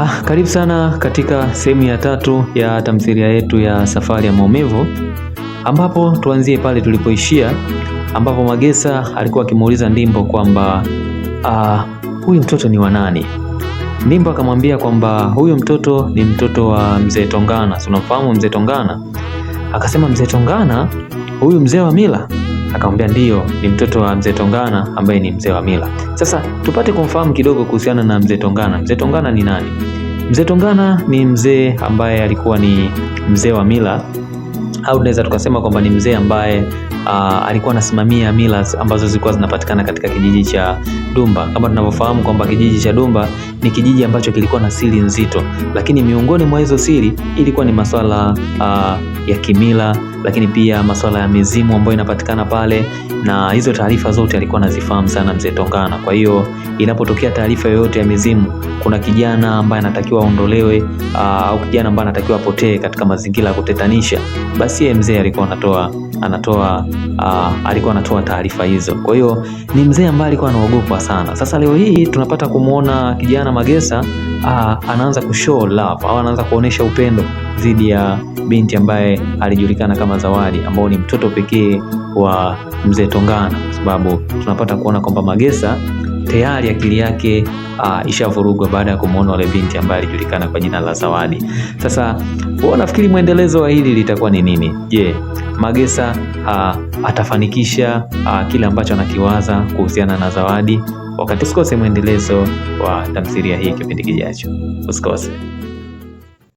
Karibu sana katika sehemu ya tatu ya tamthilia yetu ya Safari ya Maumivu, ambapo tuanzie pale tulipoishia, ambapo Magesa alikuwa akimuuliza Ndimbo kwamba huyu mtoto ni wa nani? Ndimbo akamwambia kwamba huyu mtoto ni mtoto wa mzee Tongana. Si unamfahamu mzee Tongana? Akasema mzee Tongana, huyu mzee wa mila? Akamwambia ndiyo, ni mtoto wa mzee Tongana ambaye ni mzee wa mila. Sasa tupate kumfahamu kidogo kuhusiana na mzee Tongana. Mzee Tongana ni nani? Mzee Tongana ni mzee ambaye alikuwa ni mzee wa mila, au tunaweza tukasema kwamba ni mzee ambaye alikuwa anasimamia mila ambazo zilikuwa zinapatikana katika kijiji cha Dumba. Kama tunavyofahamu kwamba kijiji cha Dumba ni kijiji ambacho kilikuwa na siri nzito, lakini miongoni mwa hizo siri ilikuwa ni masuala ya kimila, lakini pia masuala ya mizimu ambayo inapatikana pale, na hizo taarifa zote alikuwa anazifahamu sana mzee Tongana. Kwa hiyo inapotokea taarifa yoyote ya mizimu, kuna kijana ambaye anatakiwa aondolewe au kijana ambaye anatakiwa apotee katika mazingira ya kutetanisha, basi yeye mzee alikuwa anatoa alikuwa anatoa taarifa hizo. Kwa hiyo ni mzee ambaye alikuwa anaogopwa sana. Sasa leo hii tunapata kumuona kijana Magesa anaanza kushow love au anaanza kuonesha upendo dhidi ya binti ambaye alijulikana kama Zawadi, ambao ni mtoto pekee wa mzee Tongana, kwa sababu tunapata kuona kwamba Magesa tayari akili yake ishavurugwa baada ya kumuona wale binti ambaye alijulikana kwa jina la Zawadi. Sasa wewe unafikiri mwendelezo wa hili litakuwa ni nini? Je, Magesa atafanikisha kile ambacho anakiwaza kuhusiana na Zawadi? Wakati usikose mwendelezo wa tamthilia hii kipindi kijacho. Usikose.